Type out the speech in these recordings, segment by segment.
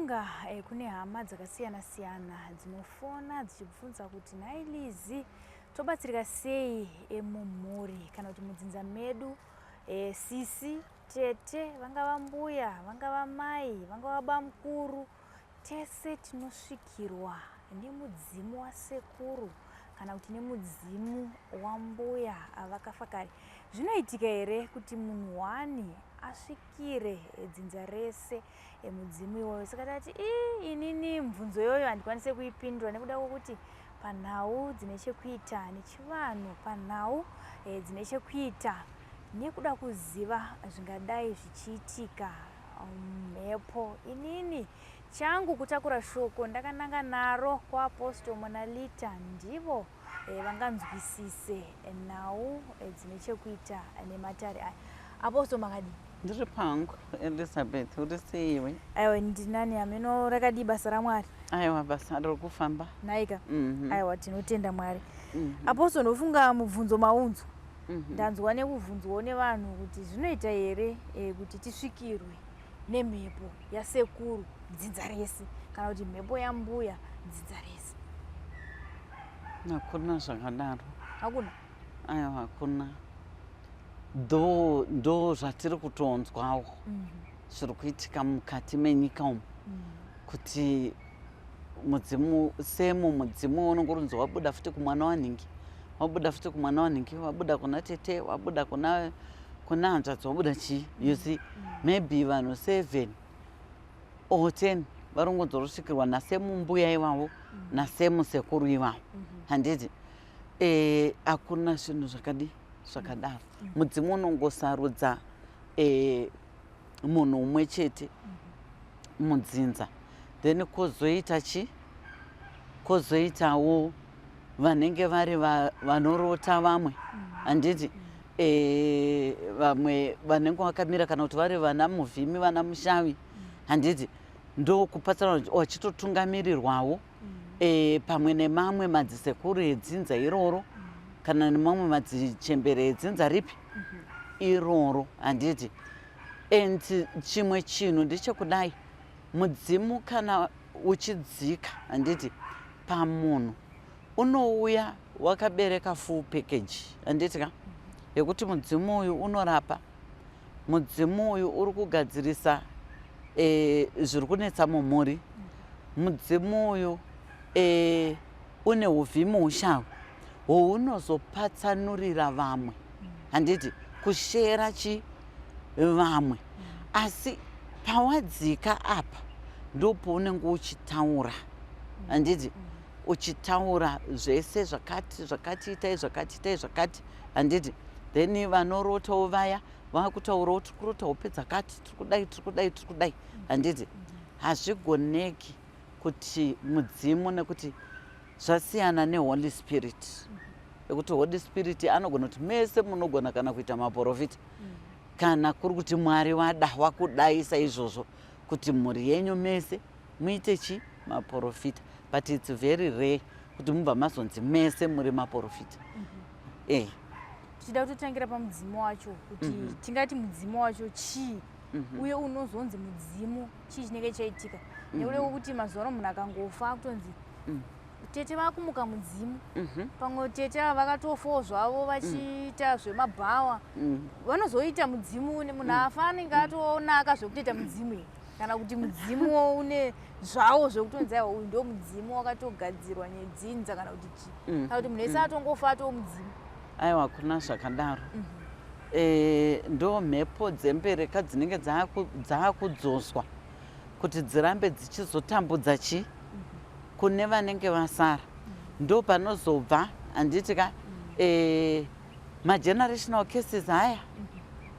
Ndofunga kune hama dzakasiyana siyana dzinofona dzichibvunza kuti nhai Lizi, tobatsirika sei mumhuri kana kuti mudzinza medu, sisi, tete, vangava mbuya, vangava mai, vangava bamukuru, tese tinosvikirwa nemudzimu wasekuru kana kuti nemudzimu wambuya vakafa kare. Zvinoitika here kuti munhu wani asvikire dzinza rese mudzimu iwoyo? Saka tati ii inini mubvunzo iyoyo handikwanise kuipindura nekuda kwokuti panhau dzine chekuita nechivanhu, panhau dzine chekuita nekuda kuziva zvingadai zvichiitika mhepo, inini changu kutakura shoko ndakananga naro kwaApostle Monalita, ndivo vanganzwisise nhau dzine chekuita nematare aya. Apostle, makadii? Ndiri pangu, Elizabeth, uri seiwe? Aiwa, ndinani hameno. Rakadii basa raMwari? Aiwa, basa riri kufamba. Naika. Aiwa, tinotenda Mwari. Apostle, ndofunga mubvunzo maunzwa. Ndanzwa nekubvunzwawo nevanhu kuti zvinoita here kuti tisvikirwe nemhepo yasekuru dzinza rese kana kuti mhepo yambuya dzinza rese? Hakuna zvakadaro. Hakuna? Aiwa, hakuna, though ndo zvatiri kutonzwawo zviri kuitika mukati menyika umu, kuti mudzimu semu mudzimu unonge urinzi wabuda futi kumwana wanhingi, wabuda futi kumwana wanhingi, wabuda kuna tete, wabuda kuna hanzvadzi, wabuda chii, you see? Maybe vanhu 7 or 10 vari kungonzorosvikirwa nasemu mbuya ivavo, nasemu sekuru ivavo, handiti? Hakuna zvinhu zvakadi zvakadaro. Mudzimu unongosarudza munhu umwe chete mudzinza, then kwozoita chi kwozoitawo vanenge vari vanorota vamwe, handiti? Vamwe vanenge vakamira kana kuti vari vana muvhimi, vana mushavi, handiti? Ndokupatsana vachitotungamirirwawo pamwe nemamwe madzisekuru edzinza iroro kana nemamwe madzichembere edzinza ripi iroro, handiti? And chimwe chinhu ndechekudai, mudzimu kana uchidzika, handiti, pamunhu unouya wakabereka full package, handiti ka? Yekuti mudzimu uyu unorapa, mudzimu uyu uri kugadzirisa zviri kunetsa mumhuri, mudzimu uyu une uvhimi ushavi hwounozopatsanurira vamwe, handiti? Kushera chi vamwe. Asi pawadzika apa ndopaunenge uchitaura, handiti? Uchitaura zvese zvakati zvakati, itai zvakati, itai zvakati, handiti? Then vanorotawo vaya vakutaurawo, tiri kurota hope dzakati, tiri kudai, tiri kudai, tiri kudai, handiti? Hazvigoneki kuti mudzimu, nekuti zvasiyana neHoly Spirit, ekuti Holy Spirit anogona kuti mese munogona kana kuita maprofita, kana kuri kuti Mwari wada wakudai saizvozvo kuti mhuri yenyu mese muite chi maprofita, but it's very rare kuti mubva mazonzi mese muri maprofita. Tichida kutotangira pamudzimu wacho, kuti tingati mudzimu wacho chii, uye unozonzi mudzimu chii chinenge chaitika? Nekuda kwekuti mazuva ano munhu akangofa akutonzi tete vakumuka mudzimu. Pamwe tete ava vakatofawo zvavo vachiita zvemabhawa, vanozoita mudzimu. Munhu afa anenge atonaka zvekutoita mudzimu here, kana kuti mudzimu une zvawo zvekutonzi aiwa, uyu ndo mudzimu wakatogadzirwa nedzinza, kana kuti chii, kana kuti munhu ese atongofa atoo mudzimu? Aiwa, hakuna zvakadaro. Ndo mhepo dzembereka dzinenge dzaakudzoswa kuti dzirambe dzichizotambudza chi kune vanenge vasara. Ndo panozobva, handiti ka, magenerational cases aya,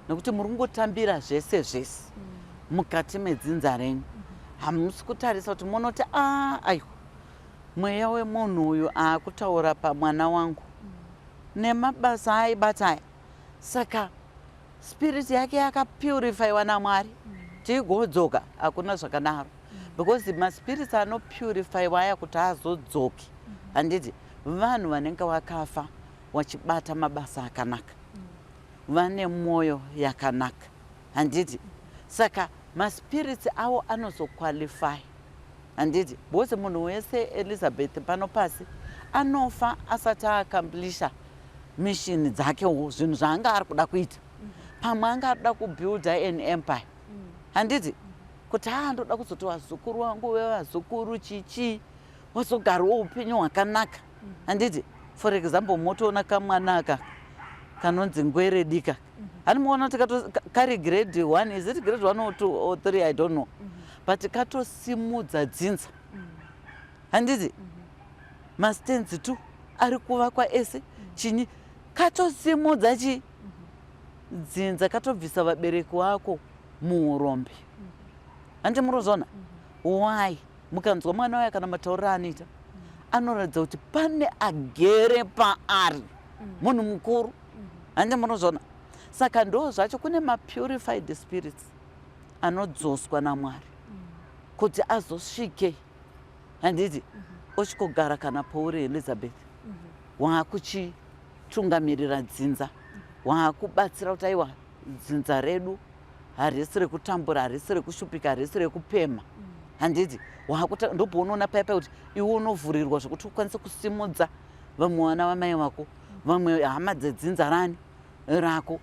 nekuti muri kungotambira zvese zvese mukati medzinza renyu. Hamusi kutarisa kuti munoti a aiwa, mweya wemunhu uyu aakutaura pamwana wangu nemabasa aaibata aya, saka spirit yake yakapurifyiwa naMwari, tigodzoka. Hakuna zvakadaro, because maspirits anopurifyiwa aya kuti azodzoki, handiti, vanhu vanenge vakafa vachibata mabasa akanaka, vane mwoyo yakanaka, handiti? Saka maspirits avo anozoqualify. Handiti? Because munhu wese, Elizabeth, pano pasi anofa asati aacomplisha mission dzakewo, zvinhu zvaanga ari kuda kuita. Pamwe anga ari kuda kubuilda an empire, handiti? Kuti haa, ndoda kuzoti vazukuru vangu vevazukuru chichii wazogarawo upenyu hwakanaka, handiti? For example, motoona kamwana aka kanonzi Ngweredika, hani muona kuti kari grade 1, is it grade 1 or 2 or 3? I don't know, but katosimudza dzinza, handiti? Mastands 2 ari kuvakwa ese chinyi, katosimudza chi dzinza, katobvisa vabereki vako muurombe, handi murozvona? Why? Mukanzwa mwana wayo kana matauriro anoita, anoratidza kuti pane agere paari, munhu mukuru, handi munozvona? Saka ndo zvacho, kune mapurified spirits anodzoswa naMwari kuti azosvike, handiti, osvikogara kana pauri, Elizabeth, waakuchitungamirira dzinza, waakubatsira kuti aiwa, dzinza redu harisi rekutambura, harisi rekushupika, harisi rekupemha, handiti? Ndopaunoona paya paya kuti iwe unovhurirwa zvokuti ukwanise kusimudza vamwe vana vamai vako, vamwe hama dzedzinza rani rako,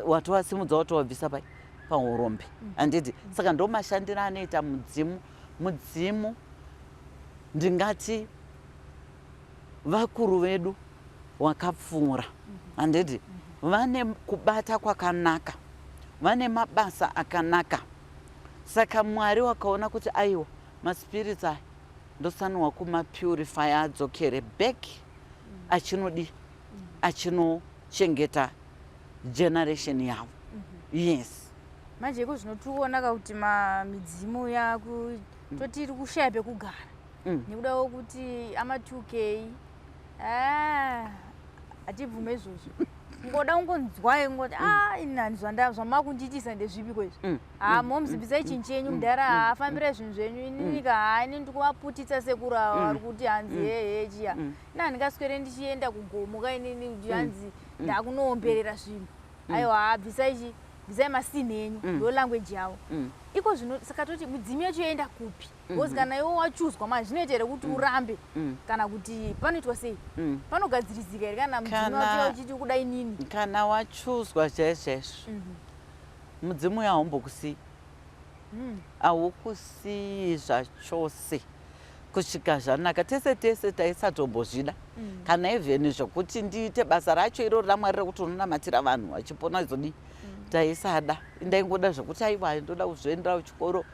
watovasimudza, watovabvisa pai paurombe, handiti? Saka ndo mashandiro anoita mudzimu. Mudzimu, ndingati vakuru vedu wakapfuura, handiti, vane kubata kwakanaka, vane mabasa akanaka. Saka Mwari wakaona kuti aiwa, maspirits aya ndosanirwa kumapurify, adzokere back achinodi achinochengeta generation yavo, yes. Manje iko zvino tiri kuti midzimu yaku toti iri kushaya pekugara nekuda kwekuti ama2K, ah, hatibvume izvozvo. Ngoda kungonzwai ngoti a inani zvamakundiitisa ndezvipiko izvi? Ha, momuzibvisai chinhu chenyu, mudhara, afambire zvinhu zvenyu. Ininika ha, ini ndikuvaputitsa sekuru ava vari kuti hanzi hehe chiya. Ina handingaswere ndichienda kugomo inini kuti hanzi ndakunoomberera zvinhu. Aiwa, ha, bvisai chi, bvisai masinhi enyu. Ndo language yavo. Iko zvino saka toti midzimu yacho yoenda kupi? Because kana iwe wachuzwa manje, zvinoita here kuti urambe kana kuti panoitwa sei? Panogadzirisika here kana mudzimu wacho uchiti kuda inini? Kana wachuzwa chaizvo chaizvo, mudzimu uyo haumbokusiyi. Haukusiyi zvachose kusvika zvanaka. Tese tese taisatombozvida kana even zvokuti ndiite basa racho iroro raMwari rekuti unonamatira vanhu vachipona zodii, taisada. Ndaingoda zvokuti aiwa, ndoda kuzoendera kuchikoro,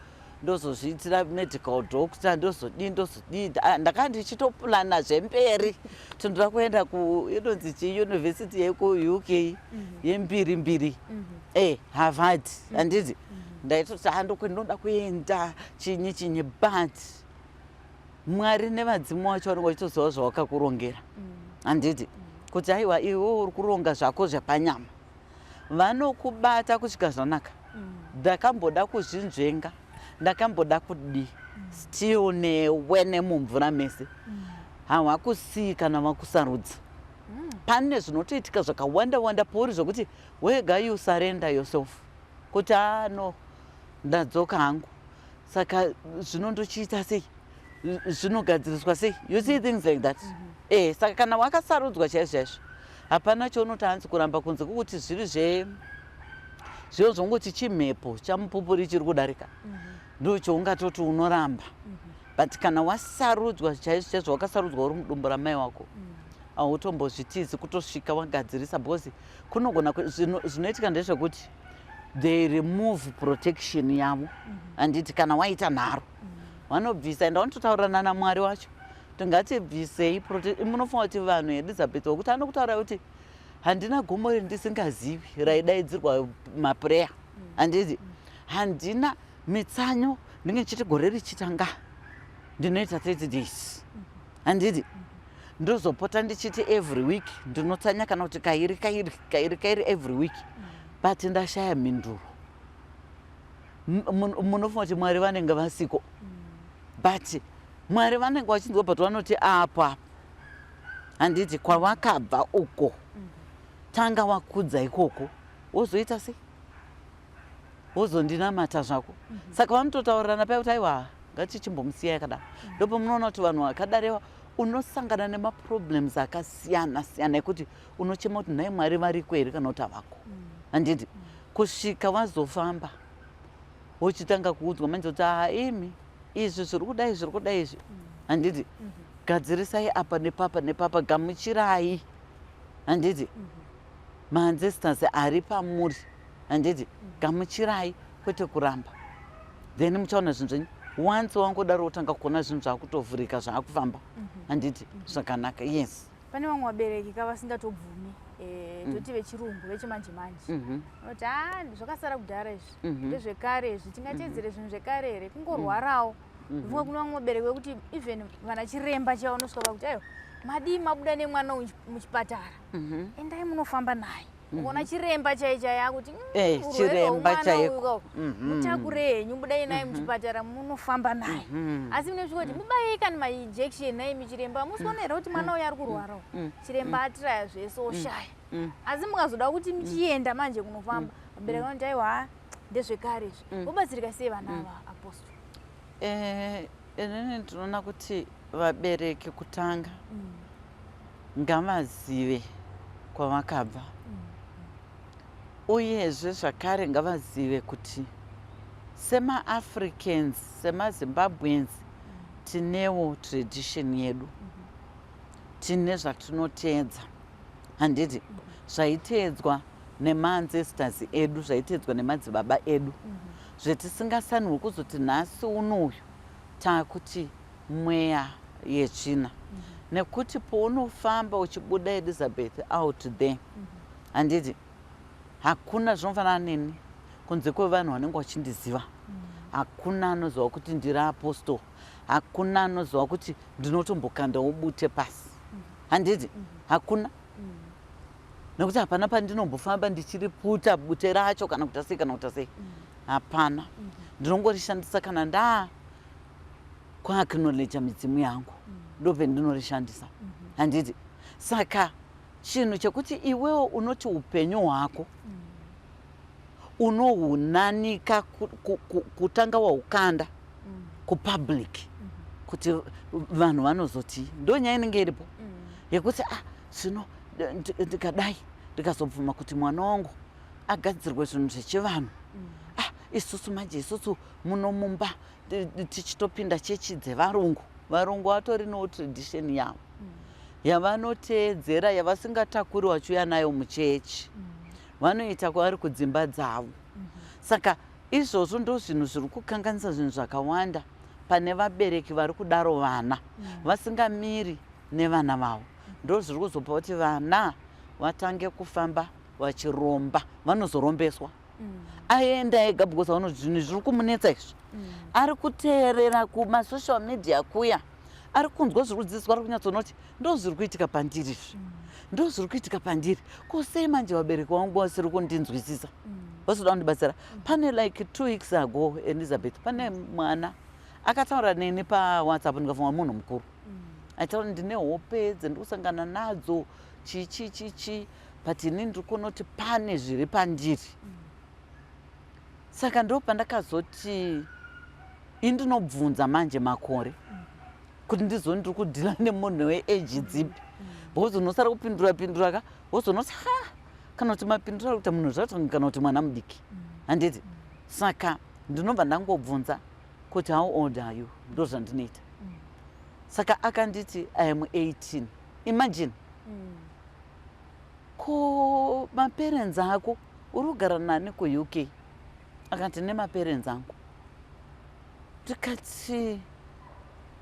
ndozozviitira medical doctor, ndozodii, ndozodii. Ah, ndakanga ndichitoplana zvemberi kuti ndoda kuenda ku inonzi chi university yekuUK yembiri mbiri, Harvard, handiti? Ndaitoti handoko ndinoda kuenda chinyi chinyi, but Mwari nevadzimu vacho vanenge vachitoziva zvawakakurongera, handiti? Kuti aiwa, iwe uri kuronga zvako zvepanyama, vanokubata kusvika zvanaka. Ndakamboda kuzvinzvenga, ndakamboda kudii, still newe nemumvura mese hawakusii kana vakusarudza. Pane zvinotoitika zvakawanda wanda pauri zvokuti wega you surrender yourself kuti a, no, ndadzoka hangu, saka zvinondochiita sei, zvinogadziriswa sei? You see, things like that. Saka kana wakasarudzwa chaizvo chaizvo, hapana chaunoti hanzi kuramba, kunze kwokuti zviri zve zviro zvongoti chimhepo chamupupuri chiri kudarika, ndo chaungatoti unoramba. But kana wasarudzwa chaizvo chaizvo, wakasarudzwa uri mudumbu ramai wako, hautombozvitizi kutosvika wagadzirisa, because kunogona zvinoitika ndezvekuti they remove protection yavo, handiti? Kana waita nharo, vanobvisa, enda vanototaurirana naMwari wacho kuti ngatibvisei. Munofunga kuti vanhu, Elizabeth, wekuti anokutaura kuti handina gomo rendisingazivi raidaidzirwa maprayer, handiti? Handina mitsanyo, ndinge ndichiti gore richitanga ndinoita 30 days, handiti? Ndozopota ndichiti every week ndinotsanya, kana kuti kairi kairi kairi kairi every week, but ndashaya mhinduro. Munofunga kuti Mwari vanenge vasiko? But Mwari vanenge vachinzwa, but vanoti apo apo, handiti, kwavakabva uko, tanga wakudza ikoko, wozoita sei, wozondinamata zvako. Saka vanototaurirana paya kuti aiwa. Ngatichimbomusiya yakadaro. Ndopamunoona kuti vanhu vakadarewa unosangana nemaproblems akasiyana siyana ekuti unochema kuti, "Nhai Mwari, variko here kana kuti havako?" Handiti? Kusvika wazofamba, wochitanga kuudzwa manje kuti, "Haa, imi, izvi zviri kudai, zviri kudai izvi, handiti? Gadzirisai apa nepapa nepapa, gamuchirai, handiti, maancestors ari pamuri, handiti? Gamuchirai, kwete kuramba." Then muchaona zvinhu zvenyu. Once wangodaro, wotanga kuona zvinhu zvaakutovhurika, zvaakufamba, handiti? Zvakanaka, yes. Pane vamwe vabereki ka vasingatobvumi, toti vechirungu, vechimanje manje, vanoti, "A, zvakasara kudhara izvi, ndezvekare izvi, tingatedzere zvinhu zvekare here? Kungorwarawo." Ndofunga kune vamwe vabereki vekuti even vana chiremba chaivo vanosvika pakuti, "Aiwa, madii mabuda nemwana uyu muchipatara, endai munofamba naye." Ukaona chiremba chai chai akuti, urwere Chiremba hwemwana chaiko. uyu ka, mutakure henyu, budai naye muchipatara, munofamba naye." Asi mune kuti, "Mubayei kani mainjection naimi chiremba, musiona here kuti mwana uyu ari kurwarawo?" Chiremba atiraya zvese, oshaya. Asi mukazoda kuti muchienda manje kunofamba, vabereki vanoti, "Aiwa, ndezvekare izvi." Vobatsirika sei vana ava, Apostle? Inini ndinoona kuti vabereki kutanga ngavazive kwavakabva, uyezve zvakare ngavazive kuti semaAfricans, semaZimbabweans, tinewo tradition yedu, tine zvatinoteedza, handiti? Zvaiteedzwa nemaancestors edu, zvaiteedzwa nemadzibaba edu, zvetisingasanirwi kuzoti nhasi unoyu taakuti mweya yetsvina. Nekuti pounofamba uchibuda, Elizabeth, out there, handiti, hakuna zvinofanana neni kunze kwevanhu vanenge vachindiziva. Hakuna anoziva kuti ndiri apostle, hakuna anoziva kuti ndinotombokandawo bute pasi, handiti? Hakuna, nekuti hapana pandinombofamba ndichiriputa bute racho kana kuita sei, kana kuita sei, hapana. Ndinongorishandisa kana ndaa kuacknowledja midzimu yangu, ndopendinorishandisa, handiti? Saka chinhu chekuti iwewo unoti upenyu hwako unohunanika kutanga waukanda kupublic kuti vanhu vanozoti, ndo nyaya inenge iripo yekuti, ah, zvino ndikadai ndikazobvuma kuti mwana wangu agadzirwe zvinhu zvechivanhu, ah, isusu manje, isusu muno mumba tichitopinda chechi dzevarungu. Varungu vatori newo tradition yavo yavanoteedzera, yavasingatakuri vachiuya nayo muchechi, vanoita kwavari kudzimba dzavo. Saka izvozvo ndo zvinhu zviri kukanganisa zvinhu zvakawanda pane vabereki vari kudaro, vana vasingamiri nevana vavo. Ndo zviri kuzopa kuti vana vatange kufamba vachiromba, vanozorombeswa. Aenda ega because vanoti zvinhu zviri kumunetsa izvi, ari kuteerera kumasocial media kuya, ari kunzwa zviri kudzidziswa, ari kunyatsoona kuti ndo zviri kuitika pandiri izvi, ndo zviri kuitika pandiri. Ko sei manje vabereki vangu vasiri kundinzwisisa, vasida kundibatsira? Pane like 2 weeks ago, Elizabeth, pane mwana akataura neni paWhatsApp. Ndikafunga munhu mukuru aitaura, "Ndine hope dzendiri kusangana nadzo, chi chi chi chi, but ini ndiri kuona kuti pane zviri pandiri." Saka ndo pandakazoti ini ndinobvunza manje makore kuti ndizoni ndiri kudhila nemunhu weage dzipi, because unosara kupindura pindura ka, wozonoti, ha, kana kuti mapindura ari kuita munhu zvatonge kana kuti mwana mudiki, handiti? Saka ndinobva ndangobvunza kuti, "How old are you?" Ndo zvandinoita. Saka akanditi, "I am 18." Imagine. "Ko maparents ako, uri kugara nani kuUK?" Akati, "Nemaparents angu." Ndikati,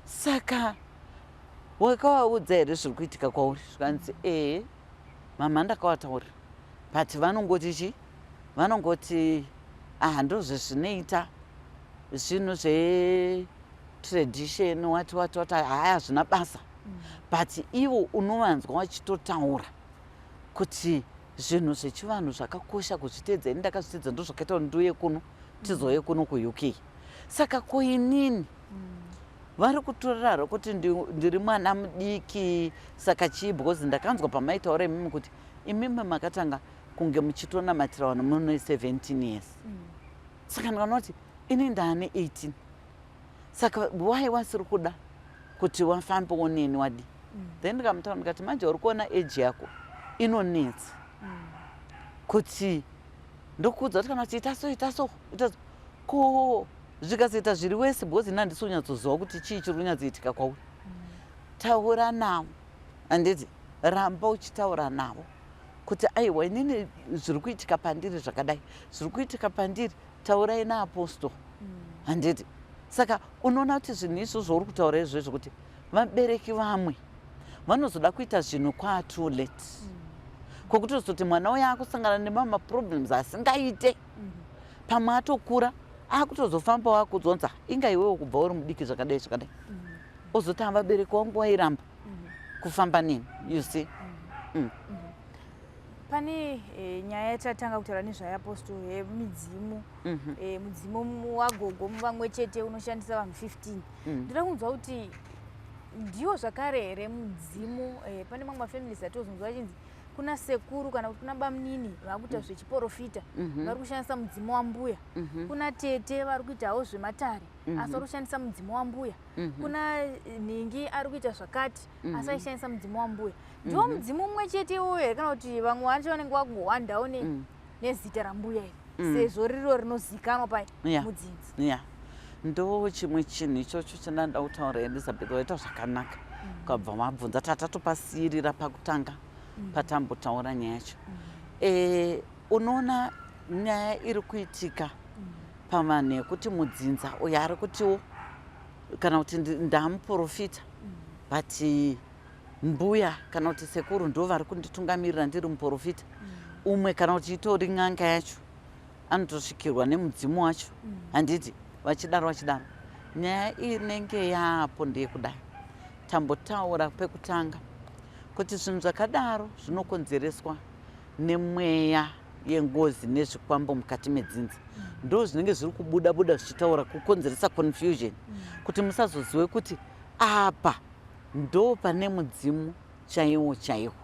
"Saka wakavaudza here zviri kuitika kwauri?" Zvikanzi, "Ee mama, ndakavataurira, but vanongoti chi, vanongoti, ah, ndozvezvinoita zvinhu zvetradition, wati wati wati, haya, hazvina basa." But ivo unovanzwa vachitotaura kuti zvinhu zvechivanhu zvakakosha kuzviteedza, ini ndakazviteedza, ndo zvakaita kuti ndiuye kuno, tizouye kuno kuUK. Saka koinini vari kutoreraro kuti ndiri mwana mudiki, saka chii? Because ndakanzwa pamaitaura imimi kuti imimi makatanga kunge muchitonamatira vanhu mune 17 years. Saka ndikaona kuti ini ndaane 18. Saka why wasiri kuda kuti wafambewo neni wadi? Then ndikamutaura ndikati, manje uri kuona age yako inonetsa kuti ndokuudza kuti kana kuti ita so, ita so, ita so, ko zvikazoita zviri wese, because ini handisi kunyatsoziva kuti chii chiri kunyatsoitika kwauri. Taura navo, handiti? Ramba uchitaura navo kuti aiwa, inini zviri kuitika pandiri zvakadai, zviri kuitika pandiri, taurai naapostle, handiti? Saka unoona kuti zvinhu izvozvo uri kutaura izvozvo kuti vabereki vamwe vanozoda kuita zvinhu kwatoo late, kwokutozoti mwana uyo akusangana nemamwe maproblems asingaite. Pamwe atokura, akutozofambawo akudzonza, inga iwewo kubva uri mudiki zvakadai zvakadai, ozoti vabereki vangu vairamba kufamba neni, you see. Pane nyaya yatatanga kutaura nezvayapostle yemidzimu. Mudzimu wagogo vamwe chete unoshandisa vanhu 15. Ndoda kunzwa kuti ndiwo zvakare here mudzimu? Pane mamwe mafamilies atozonzwa achinzi kuna sekuru kana kuti kuna bamunini vakuita zvechiprofita, vari kushandisa mudzimu wambuya. Kuna tete vari kuitawo zvematare, asi vari kushandisa mudzimu wambuya. Kuna nhingi ari kuita zvakati, asi aishandisa mudzimu wambuya. Ndiwo mudzimu mumwe chete iwoyo here, kana kuti vamwe vacho vanenge vakungowandawo nezita rambuya iri, sezvo riro rinozikanwa pa mudzinzi? Ya, ndo chimwe chinhu ichocho chandanda kutaura, Elizabeth. Waita zvakanaka ukabva wabvunza. Tatatopasiyirira pakutanga patambotaura nyaya yacho. Unoona nyaya iri kuitika pavanhu yekuti mudzinza uyo ari kutiwo kana kuti ndamuprofita, but mbuya kana kuti sekuru ndo vari kunditungamirira ndiri muprofita. Umwe kana kuti itori n'anga yacho, anotosvikirwa nemudzimu wacho, handiti? Vachidaro vachidaro, nyaya inenge yaapo ndeyekudai. Tambotaura pekutanga kuti zvinhu zvakadaro zvinokonzereswa nemweya yengozi nezvikwambo mukati medzinza. Ndo zvinenge zviri kubuda buda zvichitaura kukonzeresa confusion, kuti musazozive kuti apa ndo pane mudzimu chaiwo chaiwo,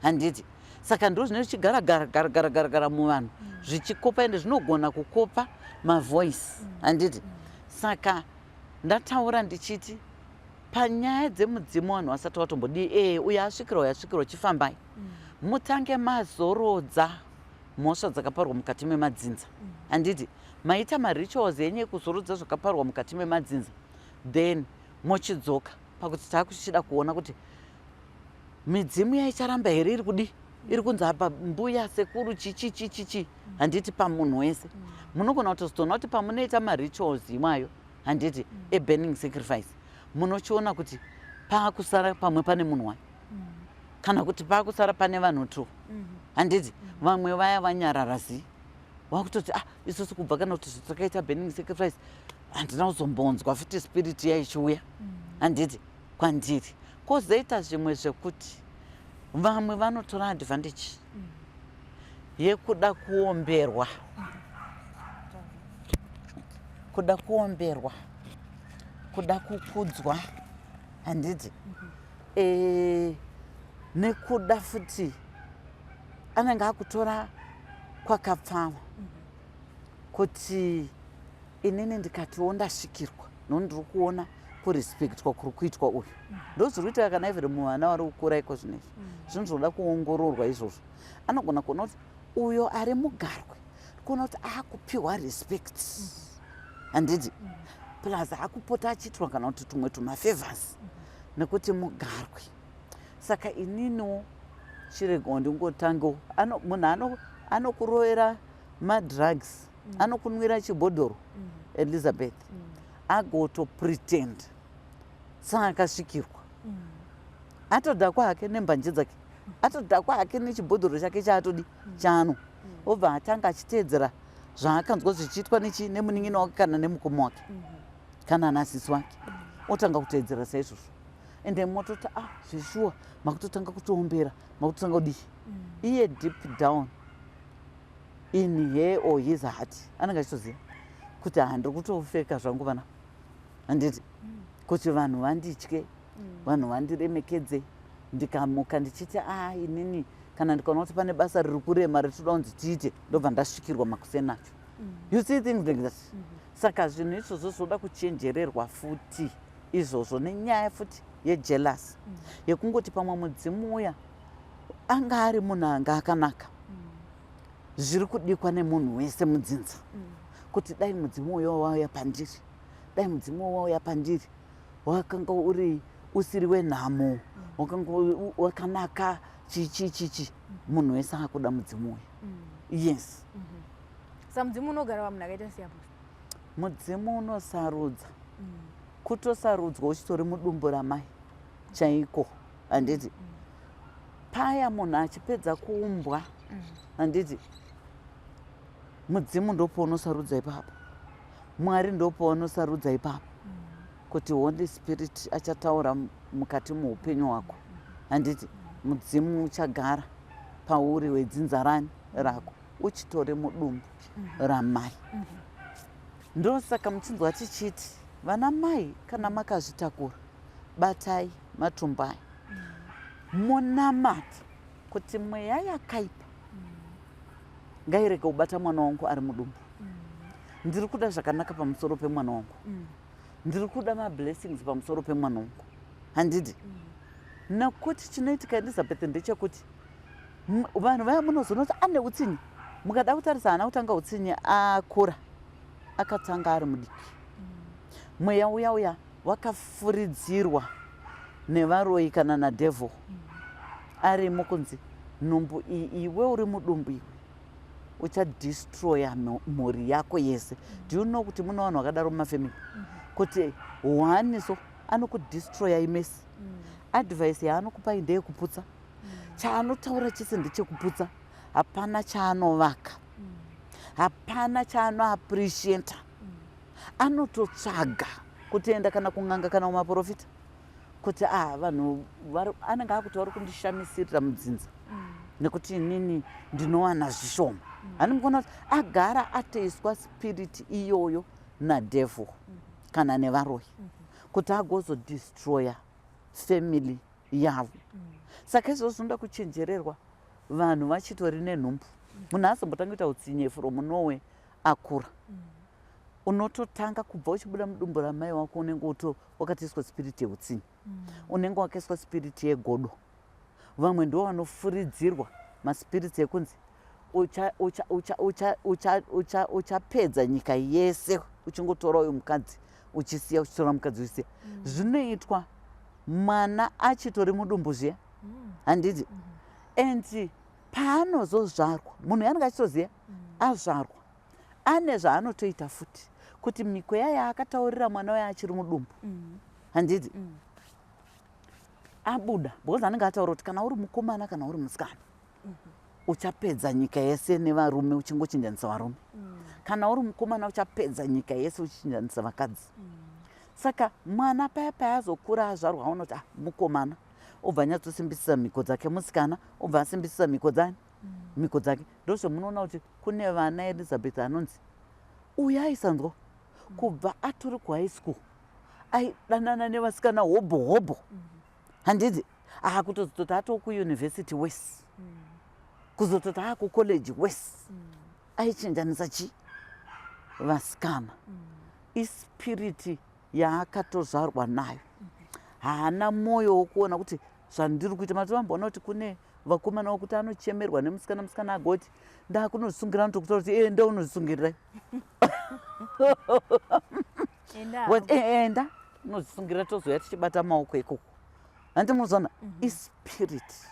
handiti? Saka ndo zvinenge zvichigara gara gara gara gara gara muvanhu, zvichikopa, ende zvinogona kukopa mavoice, handiti? Saka ndataura ndichiti panyaya dzemudzimu, vanhu vasati vatombodii, uyo asvikirwa, uyo asvikirwa, chifambai mutange mazorodza mhosva dzakaparwa mukati memadzinza, handiti? Maita marituals enyu ekuzorodza zvakaparwa mukati memadzinza, then mochidzoka pakuti taakuchida kuona kuti midzimu yaicharamba here iri kudi, iri kunzi apa mbuya, sekuru, chichi chichi chi, handiti? Pamunhu wese munogona kutozotoona kuti pamunoita marituals iwayo, handiti, eburning sacrifice, munochiona kuti paakusara pamwe pane munhu wayo, kana kuti paakusara pane vanhu two, handiti? Vamwe vaya vanyarara zi, wakutoti, ah, isusu kubva kana kuti takaita burning sacrifice handina kuzombonzwa futi spirit yaichiuya, handiti, kwandiri. Kwozoita zvimwe zvekuti vamwe vanotora advantage yekuda kuomberwa, kuda kuomberwa, kuda kukudzwa, handiti? Nekuda futi anenge akutora kwakapfava kuti inini ndikatiwo ndasvikirwa, nokuti ndiri kuona kurespektwa kuri kuitwa uyu. Ndo zviri kuitika kana even muvana vari kukura iko zvinezvi. Zvinhu zvinoda kuongororwa izvozvo. Anogona kuona kuti uyo ari mugarwe, kuona kuti akupiwa respect, handiti? Plus akupota achiitwa kana kuti tumwe tumafavors nekuti mugarwe. Saka ininiwo chiregawo ndingotangewo. Munhu anokurovera madrugs, anokunwira chibhodhoro, Elizabeth, agotopretend saakasvikirwa, atodhakwa hake nembanje dzake, atodhakwa hake nechibhodhoro chake chaatodi chaano, obva atanga achiteedzera zvaakanzwa zvichiitwa nechi nemunin'ina wake kana nemukoma wake kana nasisi wake, otanga kuteedzera saizvozvo. Ende mototi, ah, zveshuwa, makutotanga kutoombera, makutotanga kudii. Iye deep down in her or his heart anenge achitoziva kuti handiri kutofeka zvangu vana, handiti? Kuti vanhu vanditye, vanhu vandiremekedze. Ndikamuka ndichiti, a inini kana ndikaona kuti pane basa riri kurema ritoda kunzi tiite, ndobva ndasvikirwa makuseni acho. You see things like that. Saka zvinhu izvozvo zvinoda kuchenjererwa futi izvozvo, nenyaya futi yejealous, yekungoti pamwe mudzimu uya anga ari munhu anga akanaka, zviri kudikwa nemunhu wese mudzinza kuti dai mudzimu uyo wauya pandiri, dai mudzimu uyo wauya pandiri, wakanga uri usiri wenhamo, wakanga wakanaka, chichi chichi, munhu wese akuda mudzimu uyu. Yes. Saka mudzimu unogara pamunhu akaita sei, apo? Mudzimu unosarudza, kutosarudzwa uchitori mudumbu ramai chaiko, handiti? Paya munhu achipedza kuumbwa, handiti, mudzimu ndopaunosarudza ipapo, Mwari ndopaunosarudza ipapo kuti Holy Spirit achataura mukati muupenyu hwako, handiti? Mudzimu uchagara pauri wedzinza rani rako uchitori mudumbu ramai. Ndosaka muchinzwa tichiti vana mai, kana makazvitakura, batai matumbu aya, munamata kuti mweya yakaipa ngairege kubata mwana wangu ari mudumbu. Ndiri kuda zvakanaka pamusoro pemwana wangu, ndiri kuda mablessings pamusoro pemwana wangu, handiti? Nekuti chinoitika, Elizabeth, ndechekuti vanhu vaya munozoona kuti ane utsinye. Mukada kutarisa, haana kutanga utsinye akura, akatanga ari mudiki. Mweya uya uya wakafuridzirwa nevaroyi kana nadevil arimo, kunzi nhumbu iyi, iwe uri mudumbu, iwe uchadestroya mhuri yako yese. Do you know kuti mune vanhu vakadaro mumafamily, kuti one so anokudestroya imesi? Advice yaanokupai ndeyekuputsa, chaanotaura chese ndechekuputsa, hapana chaanovaka, hapana chaanoappreciata. Anototsvaga kutoenda kana kun'anga kana kumaprofita kuti a vanhu anenge akuti vari kundishamisirira mudzinza nekuti inini ndinowana zvishoma. Hani mukuona kuti agara atoiswa spirit iyoyo nadevil kana nevaroyi kuti agozodestroya family yavo. Saka izvozvo zvinoda kuchenjererwa vanhu vachitori nenhumbu. Munhu azombotanga kuita utsinye from nowhere akura. Unototanga kubva uchibuda mudumbu ramai wako, unenge uto wakatoiswa spirit yeutsinye, unenge wakaiswa spirit yegodo. Vamwe ndo vanofuridzirwa maspirits ekunzi uchapedza nyika yese uchingotora uyu mukadzi uchisiya, uchitora mukadzi uchisiya. Zvinoitwa mwana achitori mudumbu zviya, handiti? And paanozozvarwa, munhu yanenge achitoziva azvarwa ane zvaanotoita futi kuti mhiko yaya akataurira mwana uya achiri mudumbu, handiti, abuda, because anenge ataura kuti kana uri mukomana kana uri musikana uchapedza nyika yese nevarume uchingochinjanisa varume, kana uri mukomana uchapedza nyika yese uchichinjanisa vakadzi. Saka mwana paya payazokura azvarwa, aona kuti ah, mukomana, obva anyatsosimbisisa mhiko dzake, musikana obva asimbisisa mhiko dzani, mhiko dzake. Ndozvamunoona kuti kune vana, Elizabeth, anonzi uyu aisanzwa kubva atori kuhigh school, aidanana nevasikana hobho hobho, handiti? Akutozototi atoo kuuniversity wese, kuzototi akucollege wese, aichinjanisa chi vasikana. Ispiriti yaakatozvarwa nayo. Haana mwoyo wokuona kuti zvandiri kuita. Matovamboona kuti kune vakomana vokuti anochemerwa nemusikana, musikana agoti ndakunozvisungira, anotokutaura kuti enda unozvisungirirai. Enda. Enda unozvisungira, tozoya tichibata maoko ikoko, handi munozoona? Ispirit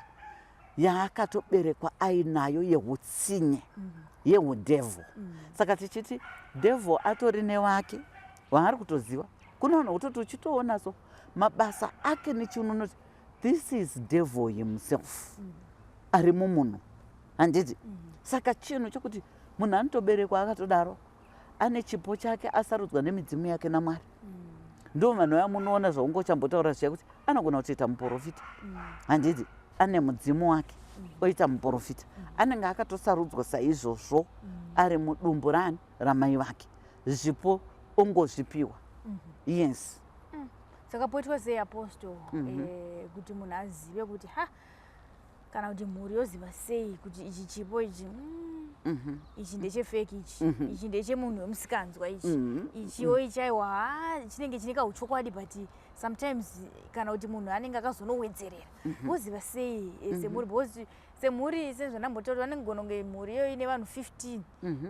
yaakatoberekwa ainayo yeutsinye, yeudevil. Saka tichiti devil atori newake waari kutoziva. Kune vanhu vekutoti uchitoona so mabasa ake nechiuno unoti this is devil himself ari mumunhu, handiti? Saka chinhu chokuti munhu anotoberekwa akatodaro ane chipo chake, asarudzwa nemidzimu yake naMwari. Ndo vanhu vaya munoona zvaungochambotaura zviya kuti anogona kutoita muprofita, handiti? Ane mudzimu wake, oita muprofita. Anenge akatosarudzwa saizvozvo ari mudumbu rani, ramai vake, zvipo ongozvipiwa. Yes. Saka poitwa sei, Apostle, kuti munhu azive kuti ha, kana kuti mhuri yoziva sei kuti ichi chipo ichi Ichi ndechefake ichi, ichi ndechemunhu wemusikanzwa ichi, ichiwo ichi aiwa, ha, chinenge chine kauchokwadi, but sometimes kana kuti munhu anenge akazonowedzerera. Voziva sei semhuri? Because semhuri, sezvandambotaura, vanenge kunge mhuri iyoyo ine vanhu 15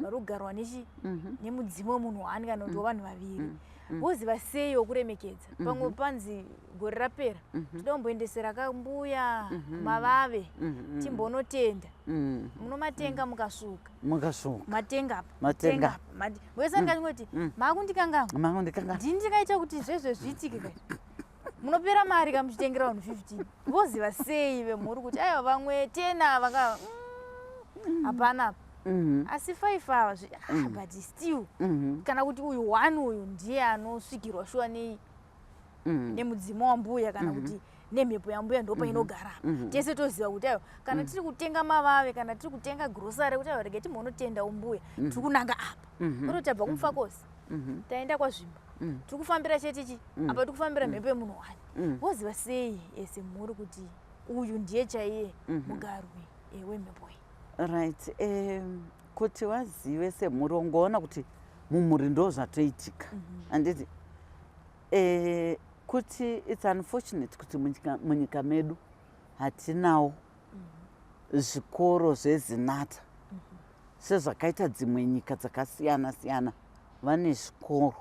vari kugarwa nechi nemudzimu wemunhu one kana kuti wevanhu vaviri. Voziva sei wokuremekedza? Pamwe panzi gore rapera toda kumboendesera kambuya mavave, timbonotenda. Munomatenga mukasvuka. Mukasvuka. Matenga apa. Matenga. Apa wese ndikachingoti makundikangamwa. Makundikanga. Ndini ndikaita kuti zvezve zviitike kai. Munopera mari kamuchitengera vanhu 15. Voziva sei vemhuri kuti aiwa, vamwe 10 ava ka hapana apa, asi 5 ava ah, but still kana kuti uyu one uyu ndiye anosvikirwa shuwa nei nemudzimu wambuya kana kuti nemhepo yambuya, ndo painogara apa. Tese toziva kuti aiwa, kana tiri kutenga mavave kana tiri kutenga grocery, kuti aiwa, rege timbonotendawo mbuya, tiri kunanga apa, kwete tabva kuMufakose, taenda kwaZvimba, tiri kufambira chete chi apa, tiri kufambira mhepo yemunhu wani. Voziva sei semhuri kuti uyu ndiye chaiye mugarwi wemhepo iyi? Right, kuti vazive semhuri, ungoona kuti mumhuri ndo zvatoitika, handiti? Kuti it's unfortunate kuti munyika medu hatinawo zvikoro zveZinatha sezvakaita dzimwe nyika dzakasiyana siyana vane zvikoro.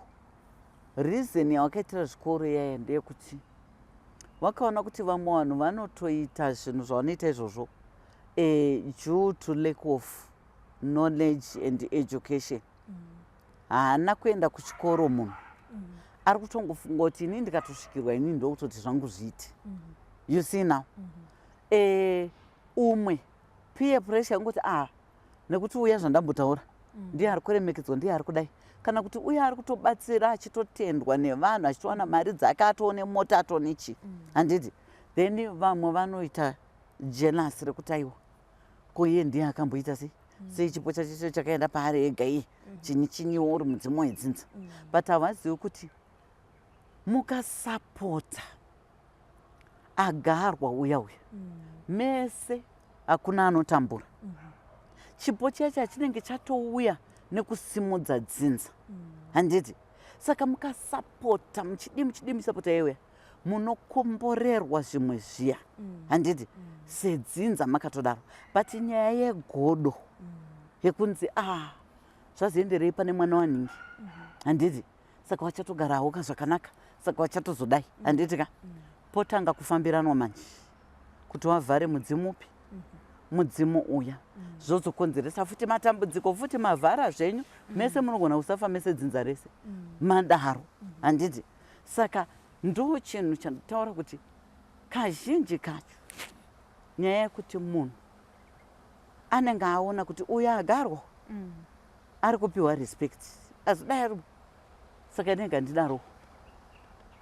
Reason yavakaitira zvikoro iyaya ndeyekuti vakaona kuti vamwe vanhu vanotoita zvinhu zvavanoita izvozvo due to lack of knowledge and education. Haana kuenda kuchikoro munhu, ari kutongofunga kuti inini ndikatosvikirwa, inini ndokutoti zvangu zviite. You see now, umwe peer pressure yekungoti, ah, nekuti uya zvandambotaura ndiye ari kuremekedzwa, ndiye ari kudai, kana kuti uye ari kutobatsira achitotendwa nevanhu, achitowana mari dzake, atoone mota, atone chii, handiti? Then vamwe vanoita jealous rekuti aiwa, ko iye ndiye akamboita sei, sei chipo chacho cho chakaenda paari ega iye, chinyi chinyiwo uri mudzimu wedzinza. But havazivi kuti mukasapota agarwa uya uya mese, hakuna anotambura. Chipo chiya chachinenge chatouya nekusimudza dzinza, handiti? Saka mukasapota, muchidi muchidi muchisapota iuya, munokomborerwa zvimwe zviya, handiti? Sedzinza makatodaro. But nyaya yegodo yekunzi, ah, zvazoenderei pane mwana wanhingi, handiti? Saka vachatogarawo ka zvakanaka, saka vachatozodai, handiti ka? Potanga kufambiranwa manje kuti wavhare mudzimu upi, mudzimu uya, zvozokonzeresa futi matambudziko futi. Mavhara zvenyu mese, munogona kusafa mese, dzinza rese madaro, handiti? Saka ndo chinhu chandotaura kuti kazhinji kacho nyaya yekuti munhu anenge aona kuti uyo agarwa ari kupiwa respect, azodai ari, saka inenge handidaro,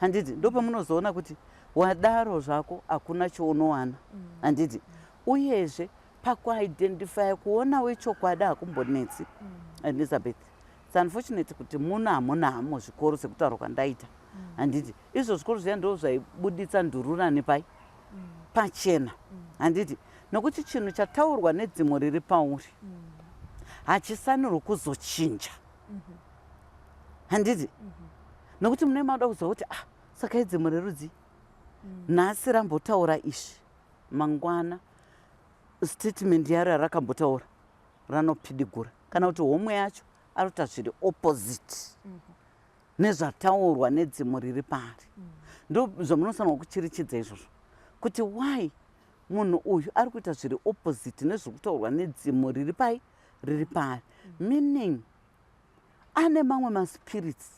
handiti? Ndopamunozoona kuti wadaro zvako hakuna chaunowana, handiti? Uyezve pakuidentifya, kuona wechokwadi hakumbonetsi, Elizabeth. It's unfortunate kuti muno hamuna hamo zvikoro sekutaura kwandaita, handiti? Izvo zvikoro zviya ndo zvaibuditsa ndururani pai pachena, handiti? Nokuti chinhu chataurwa nedzimo riri pauri hachisanirwi kuzochinja, handiti? Nokuti mune mauda kuziva kuti, ah, saka idzimo rerudzi nhasi rambotaura izvi, mangwana statement yaro yarakambotaura ranopidigura, kana kuti homwe yacho arikuita zviri opposite nezvataurwa nedzimo riri paari. Ndo zvamunofanirwa kuchirichidza izvozvo kuti why munhu uyu ari kuita zviri opposite nezviri kutaurwa nedzimo riri pai, riri paari, meaning ane mamwe maspirits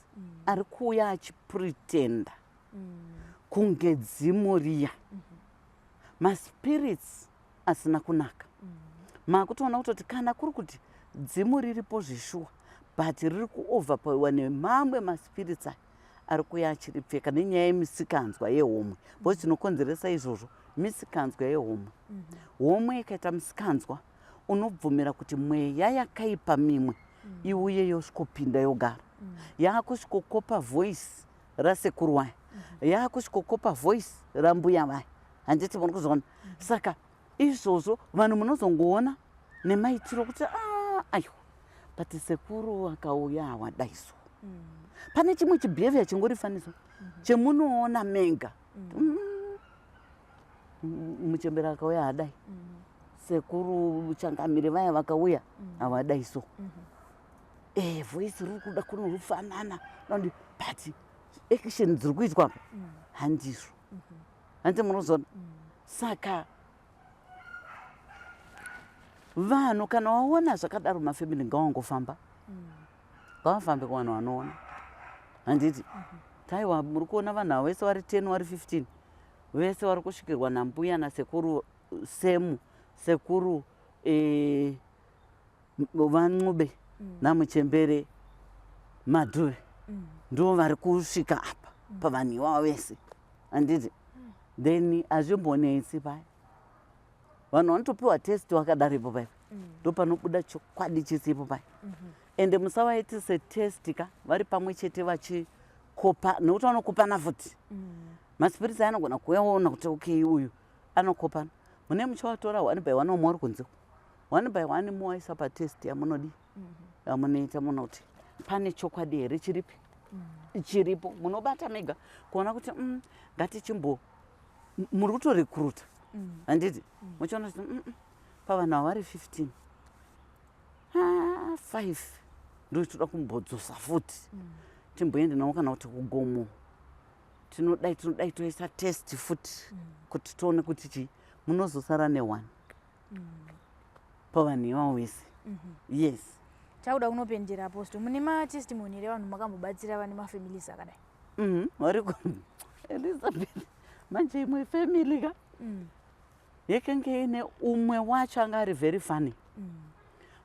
ari kuuya achipretenda kunge dzimo riya, maspirits asina kunaka. Makutoona kutoti kana kuri kuti dzimu riripo zvishuwa, but riri kuoverpowerwa nemamwe maspirits aya ari kuuya achiripfeka nenyaya yemisikanzwa yehomwe, because chinokonzeresa izvozvo misikanzwa yehomwe. Homwe ikaita misikanzwa, unobvumira kuti mweya yakaipa mimwe iuye yosvikopinda, yogara, yaakusvikokopa voice rasekuru waya, yaakusvikokopa voice rambuya vaya, handiti muri kuzviona? Saka izvozvo vanhu munozongoona nemaitiro kuti, "Ah, Aiwa, but sekuru akauya hawadai so. Pane chimwe chibehavior chingori funny so chemunoona mega. Muchembere akauya hadai, sekuru changamire vaya vakauya havadai so. Voice riri kuda kunofanana, but action dziri kuitwa apa handizvo. Handiti munozoona? Saka vanhu, kana waona zvakadaro, mafamily ngawangofamba, ngavafambe kuvanhu vanoona, handiti? Taiwa, muri kuona vanhu ava vese vari 10, vari 15, vese vari kusvikirwa nambuya nasekuru semu sekuru vaNcube namuchembere Madhuve, ndo vari kusvika apa pavanhu ivavo vese, handiti? Then hazvimbonetsi paya, vanhu vanotopiwa test vakadaro ipo paya, ndo panobuda chokwadi chisipo paya. Ende musavaitise test ka vari pamwe chete vachikopa, nekuti vanokopana futi. Maspirits anogona kuuya kuti, okay, uyu anokopana. Mune muchivatora one by one, wamwe uri kunze, one by one, muwaisa patest yamunodi yamunoita, munoti pane chokwadi here chiripi chiripo. Munobata mega kuona kuti ngatichimbo muri kutorecruita, handiti? Muchiona kuti pavanhu ava vari 15, 5 ndo toda kumbodzosa futi, timboende navo kana kuti kugomo, tinodai tinodai, toisa test futi kuti tione kuti chii. Munozosara neone pavanhu ivavo vese, yes. Takuda kunopendera, Apostle, mune matestimony here, vanhu makambobatsira vane mafamilies akadai? Variko, Elizabeth. Manje imwe family ka yekenge ine umwe wacho anga ari very funny,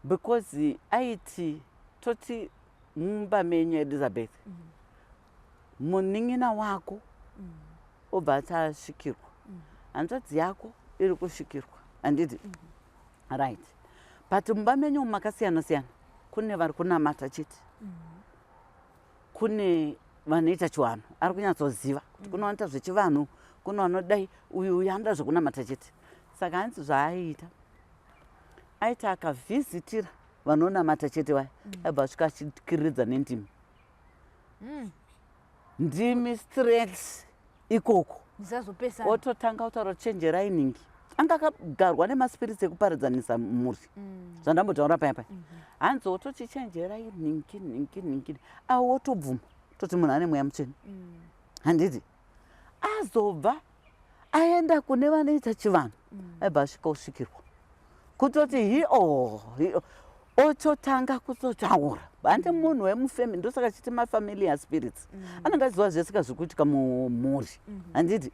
because aiti, toti mumba menyu, Elizabeth, munin'ina wako obva ati asvikirwa, hanzvadzi yako iri kusvikirwa, handiti? Right, but mumba menyu umu makasiyana siyana. Kune vari kunamata chete, kune vanoita chivanhu, ari kunyatsoziva kuti kune vanoita zvechivanhu, kune vanodai, uyu uyu anoda zvekunamata chete. Saka hanzi zvaaiita, aiti akavhizitira vanonamata chete vaya, aibva asvika achikiriridza nendimi, ndimi straight ikoko. Zvisazopesana. Ototanga kutaura, "Chenjerai ningi." Anga akagarwa nemaspirits ekuparadzanisa mhuri, zvandambotaura paya paya. Hanzi ototi, "Chenjerai ningi, ningi, ningi." Awo wotobvuma, toti munhu ane mweya mutsvene, handiti? Azobva aenda kune vanoita chivanhu, aibva asvika osvikirwa, kutoti hi o hi o, ototanga kutotaura. Handi munhu wemufamily, ndosaka chiti mafamiliar spirits, anenge achiziva zvese ka zviri kuitika mumhuri, handiti?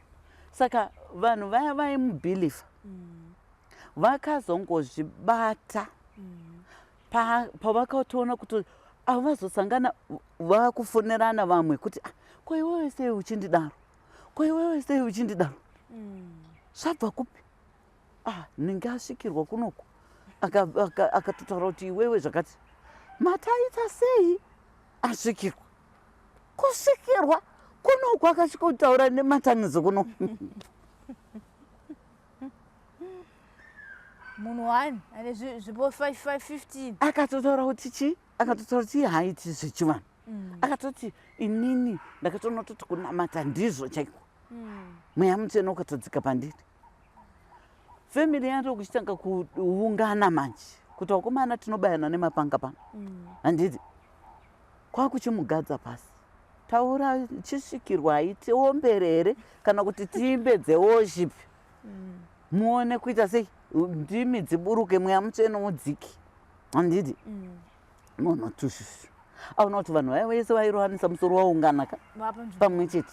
Saka vanhu vaya vaimubhilivha vakazongozvibata pavakatoona kuti avo vazosangana, vakufonerana vamwe kuti, "Ah, ko iwewe sei uchindidaro? Ko iwewe sei uchindidaro? Zvabva kupi?" Ah, ninge asvikirwa kunoku, akatotaura kuti iwewe zvakati mataita sei asvikirwa, kusvikirwa kunoku, akasvika kutaura nematanizo kuno. Munhu one ane zvipo 5515. Akatotaura kuti chii? Akatotaura kuti haiti zvechivanhu. Akatoti, "Inini ndakatoona kutoti kunamata ndizvo chaiko, mweya mutsvene ukatodzika pandiri." Family yato kuchitanga kuungana manje kuti, "Vakomana, tinobayana nemapanga pano, handiti?" Kwakuchimugadza pasi, "Taura, chisvikirwa haitiombere here kana kuti tiimbe dzeworship, muone kuita sei, ndimi dziburuke, mweya mutsvene udziki, handiti?" Munhu tushushu aona kuti vanhu vaya vese vairovanisa musoro waungana ka pamwe chete.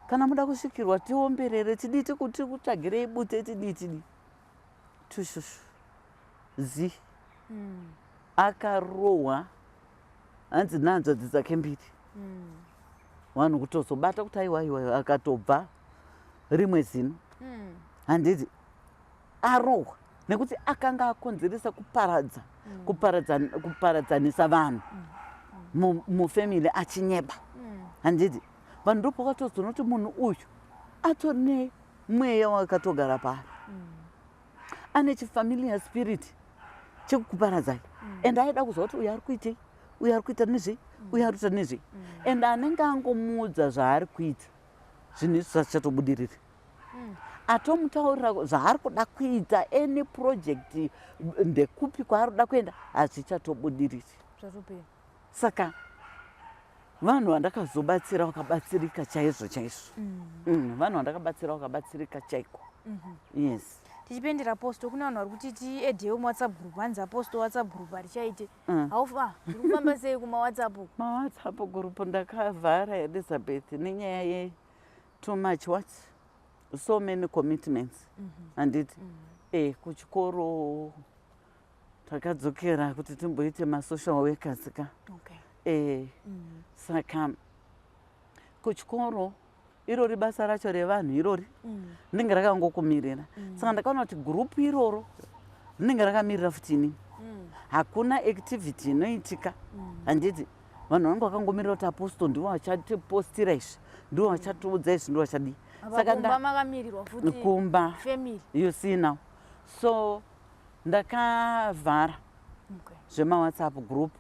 "Kana muda kusvikirwa, tiomberere, tidii, tikutsvagirei bute, tidii, tidii." Tushushu zi akarohwa, hanzi nehanzvadzi dzake mbiri. Vanhu kutozobata kuti aiwa, aiwa, akatobva rimwe zino, handiti? Arohwa nekuti akanga akonzeresa kuparadza, kuparadzanisa vanhu mufamily achinyeba, handiti? Vanhu ndopakatozoona kuti munhu uyu atone mweya wakatogara paari, ane chifamiliar spirit. Chekukuparadzai. And aida kuziva kuti uyu ari kuitei, uyu ari kuita nezvei, uyu ari kuita nezvei. And anenge angomuudza zvaari kuita, zvinhu izvi zvazichatobudiriri. Atomutaurira zvaari kuda kuita, any project, ndekupi kwaari kuda kuenda, hazvichatobudiriri. Zvatopera. Saka vanhu vandakazobatsira vakabatsirika chaizvo chaizvo. Vanhu vandakabatsira vakabatsirika chaiko, yes. Tichipendera, Apostle, kune vanhu vari kuti tiaddewo muWhatsApp group. Hanzi, "Apostle, WhatsApp group harichaite." Haufa uri kufamba sei kumaWhatsApp uku? MaWhatsApp group ndakavhara, Elizabeth, nenyaya ye too much, what, so many commitments, handiti? Kuchikoro takadzokera kuti timboite masocial workers ka. Saka kuchikoro irori basa racho revanhu irori rinenge rakangokumirira. Saka ndakaona kuti group iroro rinenge rakamirira futi inini. Hakuna activity inoitika, handiti? Vanhu vanenge vakangomirira kuti Apostle ndivo vachatipostira izvi, ndivo vachatiudza izvi, ndivo vachadii. Saka kumba makamirirwa futi. Kumba. Family. You see now, so ndakavhara zvemaWhatsApp group.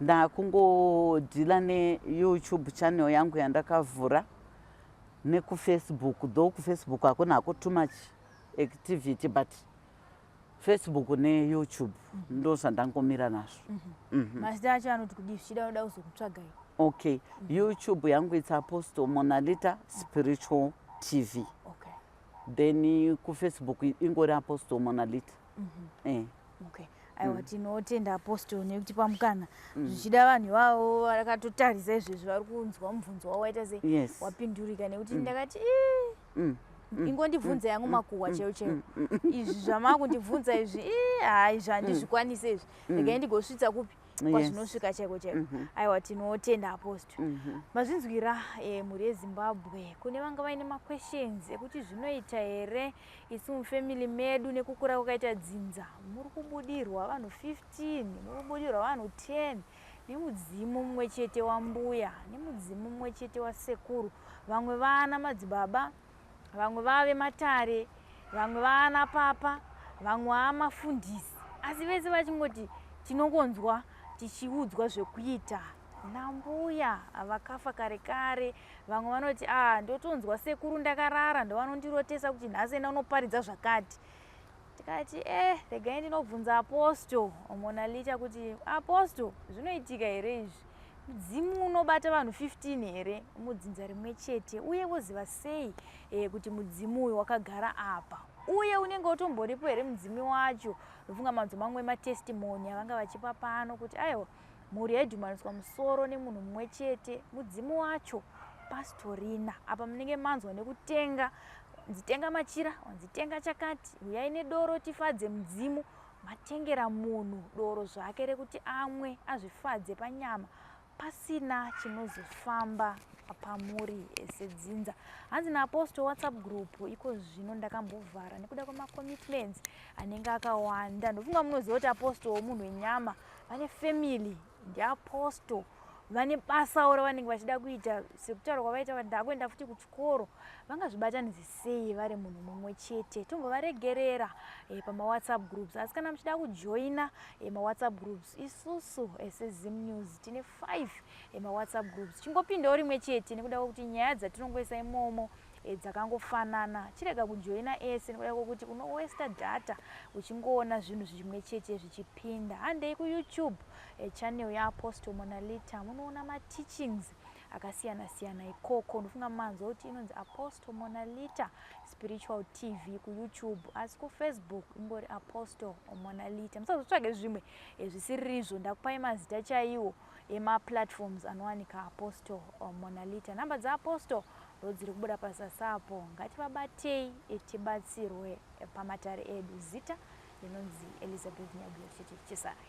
Ndakungodeala neYouTube channel yangu yandakavhura, nekuFacebook, though kuFacebook hakuna hako too much activity, but Facebook neYouTube ndo zvandangomira nazvo. Mazita acho anoti kudii, zvichida unoda kuzokutsvagai? Okay, YouTube yangu it's Apostle Monalita Spiritual TV. Then kuFacebook ingori Apostle Monalita. Okay, aiwa, tinotenda, Apostle, nekutipa mukana. Zvichida vanhu ivavo vakatotarisa izvezvi vari kunzwa mubvunzo wavo waita sei, wapindurika, nekuti ndakati, "Ii, ingondibvunza yangu makuhwa chaiwo chaiwo. Izvi zvamakundibvunza izvi, ii, hai, izvi handizvikwanisi izvi. Regai ndigosvitsa kupi kwazvinosvika chaiko chaiko." Aiwa, tinotenda, Apostle. Mazvinzwira, mhuri yeZimbabwe. Kune vanga vaine maquestions ekuti zvinoita here isu mufamily medu, nekukura kwakaita dzinza, muri kubudirwa vanhu 15, muri kubudirwa vanhu 10 nemudzimu mumwe chete wambuya, nemudzimu mumwe chete wasekuru, vamwe vana madzibaba, vamwe vave matare, vamwe vana papa, vamwe vamafundisi, asi vese vachingoti tinongonzwa tichiudzwa zvekuita nambuya vakafa kare kare. Vamwe vanoti, "A, ndotonzwa sekuru ndakarara, ndovanondirotesa kuti nhasi enda unoparidza zvakati." Tikati, regai ndinobvunza Apostle Monalita kuti, "Apostle, zvinoitika here izvi? Mudzimu unobata vanhu 15 here mudzinza rimwe chete? Uye voziva sei kuti mudzimu uyu wakagara apa? Uye unenge utomboripo here mudzimu wacho?" Ndofunga manzwa mamwe ematestimony avanga vachipa pano kuti aiwa, mhuri yaidhumaniswa musoro nemunhu mumwe chete, mudzimu wacho pastorina. Apa munenge manzwa nekutenga, nzitenga machira, wanzitenga chakati, uyai nedoro tifadze mudzimu. Matengera munhu doro zvake rekuti amwe azvifadze panyama, pasina chinozofamba pamuri sedzinza. Hanzi naApostle, "WhatsApp group iko zvino ndakambovhara nekuda kwemacommitments anenge akawanda." Ndofunga munoziva kuti Apostle munhu wenyama, vane family, ndiApostle, vane basawo ravanenge vachida kuita. Sekutaura kwavaita kuti ndakuenda futi kuchikoro, vangazvibatanidze sei vari munhu mumwe chete? Tombovaregerera pamaWhatsApp groups, asi kana muchida kujoina maWhatsApp groups, isusu seZim News tine 5 emaWhatsApp groups. Chingopindawo rimwe chete, nekuda kwekuti nyaya dzatinongoisa imomo dzakangofanana. Chirega kujoina ese, nekuda kwekuti unowasta data uchingoona zvinhu zvimwe chete zvichipinda. Handei kuYouTube channel yaApostle Monalita, munoona mateachings akasiyana siyana ikoko. Ndofunga manzwa kuti inonzi Apostle Monalita Spiritual TV kuYouTube, asi kuFacebook ingori Apostle Monalita. Musazotsvage zvimwe zvisiririzvo, ndakupai mazita chaiwo emaplatforms anowanika Apostle Monalita. Nhamba dzaApostle ndo dziri kubuda pazasi apo. Ngativabatei, tibatsirwe pamatare edu. Zita rinonzi Elizabeth Nyabuya. Chete chisarai.